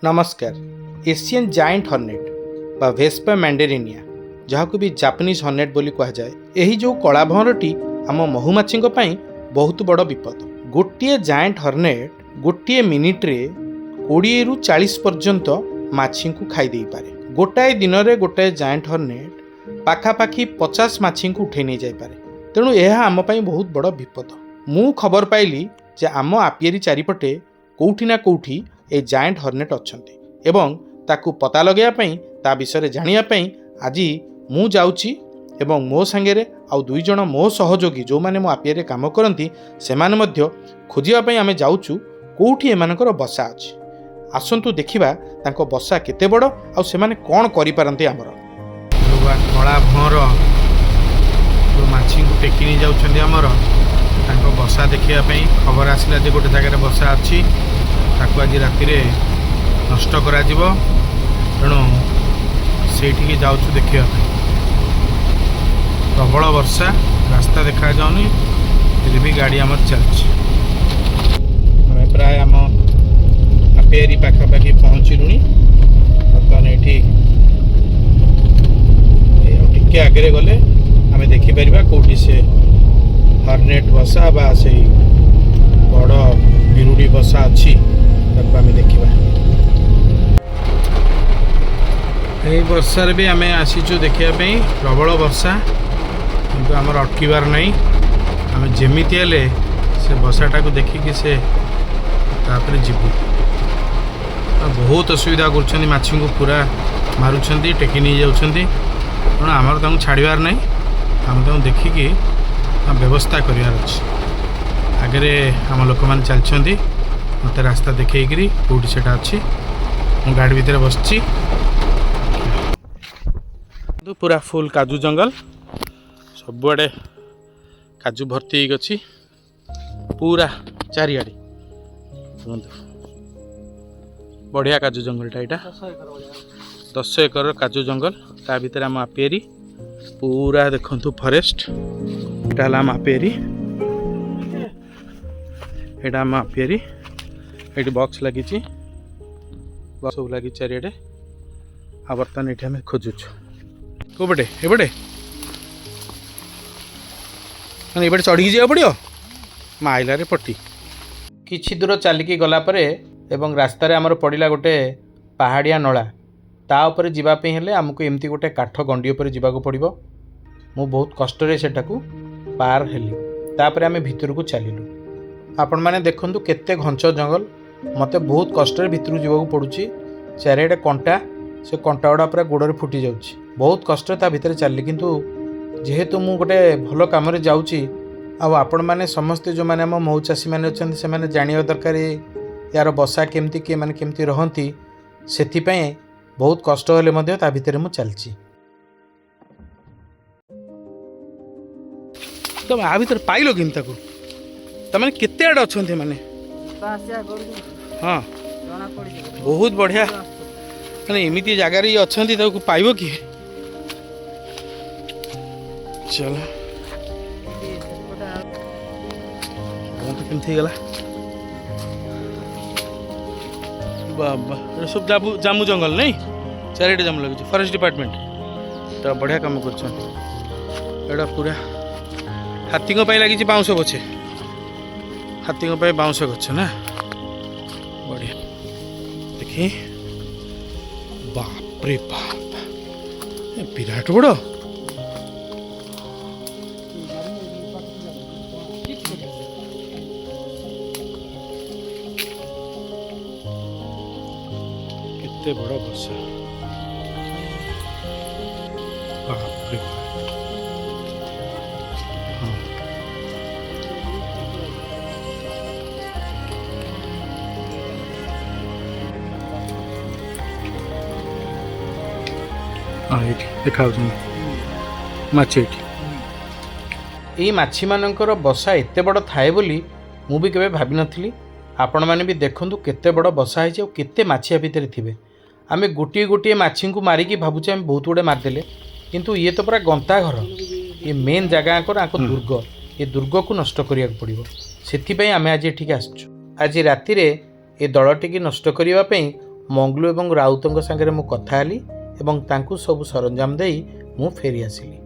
ନମସ୍କାର। Asian giant Hornet ବା Vespa ମ୍ୟାଣ୍ଡେରିନିଆ, ଯାହାକୁ ବି ଜାପାନିଜ୍ ହର୍ନେଟ୍ ବୋଲି କୁହାଯାଏ, ଏହି ଯେଉଁ କଳା ଭଅଁରଟି ଆମ ମହୁମାଛିଙ୍କ ପାଇଁ ବହୁତ ବଡ଼ ବିପଦ। ଗୋଟିଏ ଜାଏଣ୍ଟ ହର୍ନେଟ୍ ଗୋଟିଏ ମିନିଟ୍ରେ 20ରୁ 40 ପର୍ଯ୍ୟନ୍ତ ମାଛିଙ୍କୁ ଖାଇ ଦେଇପାରେ। ଗୋଟାଏ ଦିନରେ ଗୋଟାଏ ଜାଏଣ୍ଟ ହର୍ନେଟ୍ ପାଖାପାଖି 50 ମାଛିଙ୍କୁ ଉଠେଇ ନେଇଯାଇପାରେ। ତେଣୁ ଏହା ଆମ ପାଇଁ ବହୁତ ବଡ଼ ବିପଦ। ମୁଁ ଖବର ପାଇଲି ଯେ ଆମ ଆପିଆରୀ ଚାରିପଟେ କେଉଁଠି ନା କେଉଁଠି ଏ ଜାଏଣ୍ଟ ହର୍ନେଟ୍ ଅଛନ୍ତି ଏବଂ ତାକୁ ପତା ଲଗାଇବା ପାଇଁ, ତା ବିଷୟରେ ଜାଣିବା ପାଇଁ ଆଜି ମୁଁ ଯାଉଛି ଏବଂ ମୋ ସାଙ୍ଗରେ ଆଉ ଦୁଇ ଜଣ ମୋ ସହଯୋଗୀ, ଯେଉଁମାନେ ମୋ ଆପିଆରୀରେ କାମ କରନ୍ତି, ସେମାନେ ମଧ୍ୟ ଖୋଜିବା ପାଇଁ ଆମେ ଯାଉଛୁ କେଉଁଠି ଏମାନଙ୍କର ବସା ଅଛି। ଆସନ୍ତୁ ଦେଖିବା ତାଙ୍କ ବସା କେତେ ବଡ଼ ଆଉ ସେମାନେ କ'ଣ କରିପାରନ୍ତି। ଆମର କଳା ଭଅଁର ଯେଉଁ ମାଛିଙ୍କୁ ଟେକି ନେଇ ଯାଉଛନ୍ତି, ଆମର ତାଙ୍କ ବସା ଦେଖିବା ପାଇଁ ଖବର ଆସିଲା ଯେ ଗୋଟେ ଜାଗାରେ ବସା ଅଛି। ତାକୁ ଆଜି ରାତିରେ ନଷ୍ଟ କରାଯିବ। ତେଣୁ ସେଇଠିକି ଯାଉଛୁ ଦେଖିବା ପାଇଁ। ପ୍ରବଳ ବର୍ଷା, ରାସ୍ତା ଦେଖାଯାଉନି, ହେଲେ ବି ଗାଡ଼ି ଆମର ଚାଲିଛି। ଆମେ ପ୍ରାୟ ଆମ ଆପିଆରୀ ପାଖାପାଖି ପହଞ୍ଚିଲୁଣି। ବର୍ତ୍ତମାନ ଏଇଠି ଏଇ ଆଉ ଟିକେ ଆଗରେ ଗଲେ ଆମେ ଦେଖିପାରିବା କେଉଁଠି ସେ ହର୍ନେଟ୍ ବସା ବା ସେଇ ବଡ଼ ବିରୁଡ଼ି ବସା ଅଛି, ତାକୁ ଆମେ ଦେଖିବା। ଏଇ ବର୍ଷାରେ ବି ଆମେ ଆସିଛୁ ଦେଖିବା ପାଇଁ। ପ୍ରବଳ ବର୍ଷା, କିନ୍ତୁ ଆମର ଅଟକିବାର ନାହିଁ। ଆମେ ଯେମିତି ହେଲେ ସେ ବସାଟାକୁ ଦେଖିକି ସେ ତାପରେ ଯିବୁ। ଆଉ ବହୁତ ଅସୁବିଧା କରୁଛନ୍ତି, ମାଛିଙ୍କୁ ପୁରା ମାରୁଛନ୍ତି, ଟେକି ନେଇଯାଉଛନ୍ତି। ତେଣୁ ଆମର ତାଙ୍କୁ ଛାଡ଼ିବାର ନାହିଁ। ଆମେ ତାଙ୍କୁ ଦେଖିକି ତା ବ୍ୟବସ୍ଥା କରିବାର ଅଛି। ଆଗରେ ଆମ ଲୋକମାନେ ଚାଲିଛନ୍ତି ମୋତେ ରାସ୍ତା ଦେଖେଇକିରି କେଉଁଠି ସେଇଟା ଅଛି। ମୁଁ ଗାଡ଼ି ଭିତରେ ବସିଛି। ପୁରା ଫୁଲ୍ କାଜୁ ଜଙ୍ଗଲ, ସବୁଆଡ଼େ କାଜୁ ଭର୍ତ୍ତି ହେଇକି ଅଛି ପୁରା ଚାରିଆଡ଼େ। କୁହନ୍ତୁ, ବଢ଼ିଆ କାଜୁ ଜଙ୍ଗଲଟା ଏଇଟା। 10 ଏକରର କାଜୁ ଜଙ୍ଗଲ, ତା ଭିତରେ ଆମ ଆପିଆରୀ। ପୁରା ଦେଖନ୍ତୁ ଫରେଷ୍ଟ। ଏଇଟା ହେଲା ଆମ ଆପିଆରୀ, ଏଇଟା ଆମ ଆପିଆରୀ। ଏଇଠି ବକ୍ସ ଲାଗିଛି, ବକ୍ସ ସବୁ ଲାଗିଛି ଚାରିଆଡ଼େ। ଆଉ ବର୍ତ୍ତମାନ ଏଇଠି ଆମେ ଖୋଜୁଛୁ। କେଉଁ ପଟେ? ଏପଟେ? ମାନେ ଏପଟେ ଚଢ଼ିକି ଯିବାକୁ ପଡ଼ିବ। ମାଇଲାରେ ପଟି। କିଛି ଦୂର ଚାଲିକି ଗଲା ପରେ ଏବଂ ରାସ୍ତାରେ ଆମର ପଡ଼ିଲା ଗୋଟେ ପାହାଡ଼ିଆ ନଳା। ତା ଉପରେ ଯିବା ପାଇଁ ହେଲେ ଆମକୁ ଏମିତି ଗୋଟେ କାଠ ଗଣ୍ଡି ଉପରେ ଯିବାକୁ ପଡ଼ିବ। ମୁଁ ବହୁତ କଷ୍ଟରେ ସେଟାକୁ ପାର ହେଲି। ତାପରେ ଆମେ ଭିତରକୁ ଚାଲିଲୁ। ଆପଣମାନେ ଦେଖନ୍ତୁ କେତେ ଘଞ୍ଚ ଜଙ୍ଗଲ। ମୋତେ ବହୁତ କଷ୍ଟରେ ଭିତରକୁ ଯିବାକୁ ପଡ଼ୁଛି। ଚାରିଆଡ଼େ କଣ୍ଟା, ସେ କଣ୍ଟା ଗୁଡ଼ା ପୁରା ଗୋଡ଼ରେ ଫୁଟି ଯାଉଛି। ବହୁତ କଷ୍ଟରେ ତା ଭିତରେ ଚାଲିଲି, କିନ୍ତୁ ଯେହେତୁ ମୁଁ ଗୋଟେ ଭଲ କାମରେ ଯାଉଛି ଆଉ ଆପଣମାନେ ସମସ୍ତେ ଯେଉଁମାନେ ଆମ ମହୁ ଚାଷୀମାନେ ଅଛନ୍ତି, ସେମାନେ ଜାଣିବା ଦରକାର ୟାର ବସା କେମିତି, କିଏ ମାନେ କେମିତି ରହନ୍ତି। ସେଥିପାଇଁ ବହୁତ କଷ୍ଟ ହେଲେ ମଧ୍ୟ ତା ଭିତରେ ମୁଁ ଚାଲିଛି। ତମେ ଆ ଭିତରେ ପାଇଲ କେମିତି ତାକୁ? ତାମାନେ କେତେ ଆଡ଼େ ଅଛନ୍ତି ଏମାନେ? ହଁ, ବହୁତ ବଢ଼ିଆ। ମାନେ ଏମିତି ଜାଗାରେ ଇଏ ଅଛନ୍ତି, ତାକୁ ପାଇବ କିଏ? ଚାଲ। କେମିତି ହେଇଗଲା ବାବା! ଏଟା ସବୁ ଜାମୁ, ଜାମୁ ଜଙ୍ଗଲ ନାଇଁ? ଚାରିଆଡ଼େ ଜାମୁ ଲାଗୁଛି। ଫରେଷ୍ଟ ଡିପାର୍ଟମେଣ୍ଟ ତ ବଢ଼ିଆ କାମ କରୁଛନ୍ତି। ଏଇଟା ପୁରା ହାତୀଙ୍କ ପାଇଁ ଲାଗିଛି ବାଉଁଶ ଗଛ। ହାତୀଙ୍କ ପାଇଁ ବାଉଁଶ ଗଛ ନା? ବଢ଼ିଆ। ଦେଖି, ବାପରେ ବାପ, ଏ ବିରାଟ ବଡ଼। କେତେ ବଡ଼ ବସା, ବାପରେ ବାପ! ହଁ, ହଁ, ଏଇଠି ଦେଖାଯାଉଛନ୍ତି ମାଛି ଏଇଠି। ଏଇ ମାଛିମାନଙ୍କର ବସା ଏତେ ବଡ଼ ଥାଏ ବୋଲି ମୁଁ ବି କେବେ ଭାବିନଥିଲି। ଆପଣମାନେ ବି ଦେଖନ୍ତୁ କେତେ ବଡ଼ ବସା ହେଇଛି ଆଉ କେତେ ମାଛି ଆ ଭିତରେ ଥିବେ। ଆମେ ଗୋଟିଏ ଗୋଟିଏ ମାଛିଙ୍କୁ ମାରିକି ଭାବୁଛେ ଆମେ ବହୁତ ଗୁଡ଼େ ମାରିଦେଲେ, କିନ୍ତୁ ଇଏ ତ ପୁରା ଗନ୍ତା ଘର। ଇଏ ମେନ୍ ଜାଗା ଆଙ୍କର, ଆଙ୍କ ଦୁର୍ଗ। ଏ ଦୁର୍ଗକୁ ନଷ୍ଟ କରିବାକୁ ପଡ଼ିବ। ସେଥିପାଇଁ ଆମେ ଆଜି ଏଠିକି ଆସିଛୁ। ଆଜି ରାତିରେ ଏ ଦଳଟିକି ନଷ୍ଟ କରିବା ପାଇଁ ମଙ୍ଗଲୁ ଏବଂ ରାଉତଙ୍କ ସାଙ୍ଗରେ ମୁଁ କଥା ହେଲି ଏବଂ ତାଙ୍କୁ ସବୁ ସରଞ୍ଜାମ ଦେଇ ମୁଁ ଫେରି ଆସିଲି।